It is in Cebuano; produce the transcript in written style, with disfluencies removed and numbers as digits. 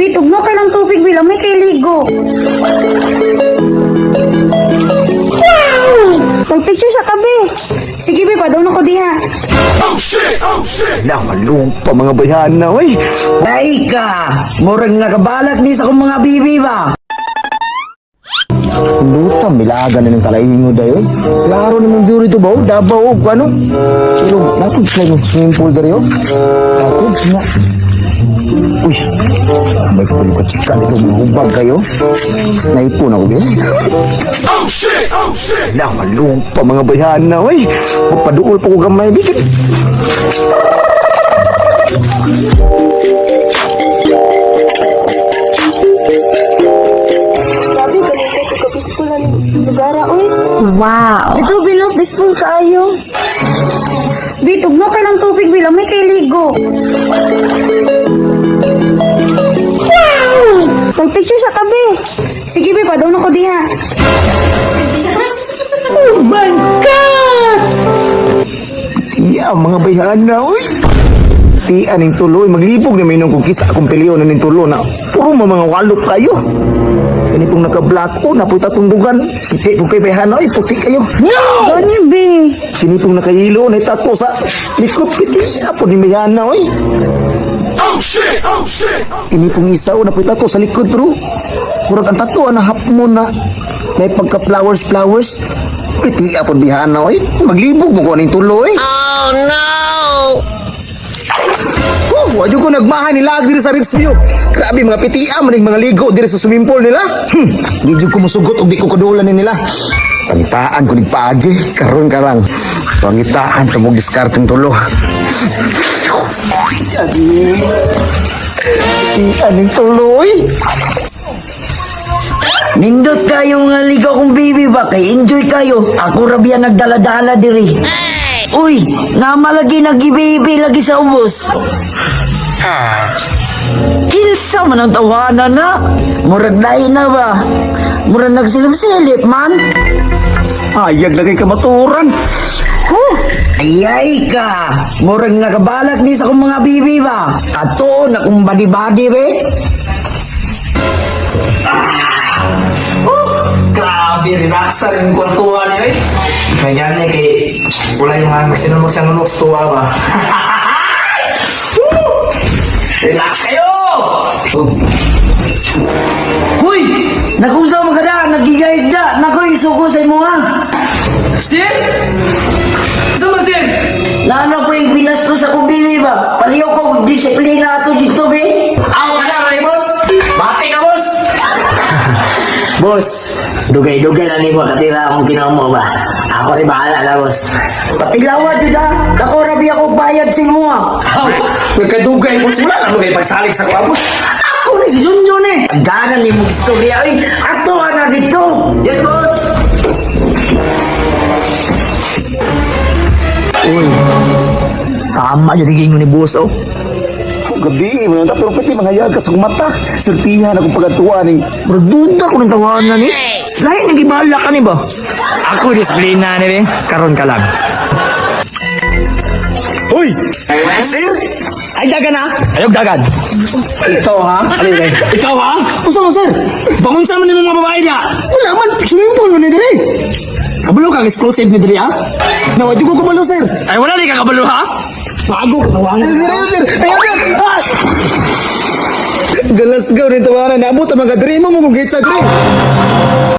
Bitog no kay ng tubig bilang may kiligo. Wow! Pag-picture sa tabi. Sige, be, padaw na ko diha. Lamalong pa mga bayana, oy. Ay ka! Murag nakabalak ni sa akong mga bibi ba? Lutang, milaga na ng kalaingo dayon. Klaro namang view rito ba? Oh? Davao, oh, ano? Pero, napod sila yung swimming pool dari, oh. Napod sila. Uy, may tulog ka chika dito, mahubag kayo. Snipe na ko, eh. Oh shit! Oh shit! Lamalong pa mga bayana, oy. Papaduol pa ko gamay, bigit. Grabe, kalipay ko ka-peaceful na lugar, oy. Wow! Ito, bilo, peaceful kaayo. Bitog no kay ng tubig bilang may kiligo. Wow! Pag-picture sa tabi. Sige, be, padaw na ko diha. Oh my God! Tiya, mga bayana, oy. Tiya ning tuloy, maglibog na minong kung kisa akong piliyon na ning tulo na puro mga walop kayo. Kani pong naka-black o, napoy tatundugan. Puti po kay bayana, oy, puti kayo. No! Gani, be. Kini pong nakahilo, na itato sa likod, piti, apo ni bayana, oy. Oh shit! Oh shit! Kini pong isa, o, napoy tato sa likod, bro. Murag ang tato, na hapmo na. May pagka flowers, flowers. Piti, apo ni bayana, oy. Maglibog mo ko aning tulo, oy. Oh, wadyo ko nagmahay nila diri sa Richview. Grabe mga pitia man yung mga ligo diri sa swimming pool nila. Di jud ko musugot og di ko kadulan ni nila. Pangitaan ko ning paagi karon karang. Pangitaan ta mo diskarteng tulo. Pitia ning tuloy. Nindot kayo nga ligaw kong bibi ba? Kay enjoy kayo. Ako rabia nagdala-dala diri. Uy, namalagi nagibibi lagi sa ubos. Kinsa man ang tawanan na? Murag lain na ba? Murag nagsilip-silip man. Ayag lagi kamaturan. Huh? Ayay ka! Murag nakabalak ni sa akong mga bibi ba? Ato na kong badi-badi be. Grabe, relax sa rin kwartuhan niya eh. May gani kay wala yung mga sinunod siyang nunok sa tuwa ba. Woo! Relax kayo! Huy! Nag-usaw man ka na, nagigayad na. Nakoy, suko sa imo ha. Sir! Saan man, sir? Lano po yung pinasto sa kubili ba? Paliw ko disiplina ato dito be. Aw ka na, may boss! Bati ka, boss! Boss, dugay-dugay na nimo katira akong ginawa mo ba? Ako rin bahala na, boss. Patilawa jud ha. Ako rabi ako bayad sa imo ha. Aw, nagkadugay, boss. Wala na mo kayo pagsalig sa kuha, boss. Ako ni si Junjun eh. Gana ni mo istorya oy. Ato ana dito. Yes, boss! Uy. Tama jud ni boss oh. Gabi, mo na pero pati mga yag ka sa mata. Surtihan akong pagatuan ning. Murag duda ko ning tawanan ni. Lahi nang gibala ka ni ba? Ako disiplina ni, be. Karon ka lang. Uy! Sir? Ay, dagan ha? Ayog dagan. Ikaw ha? Alin, alin. Ikaw ha? Usa man sir? Bangon sa man ni mga babae na. Wala man, swimming pool man ni diri. Kabalo kang exclusive ni diri ha? Nawa jud ko kabalo sir. Ay, wala ni ka kabalo ha? Bago ko tawangan. Sir, sir, sir. Ayun sir. Ah! Galasgaw ni tawanan. Naabot ang mga diri mo mo kung gate sa diri.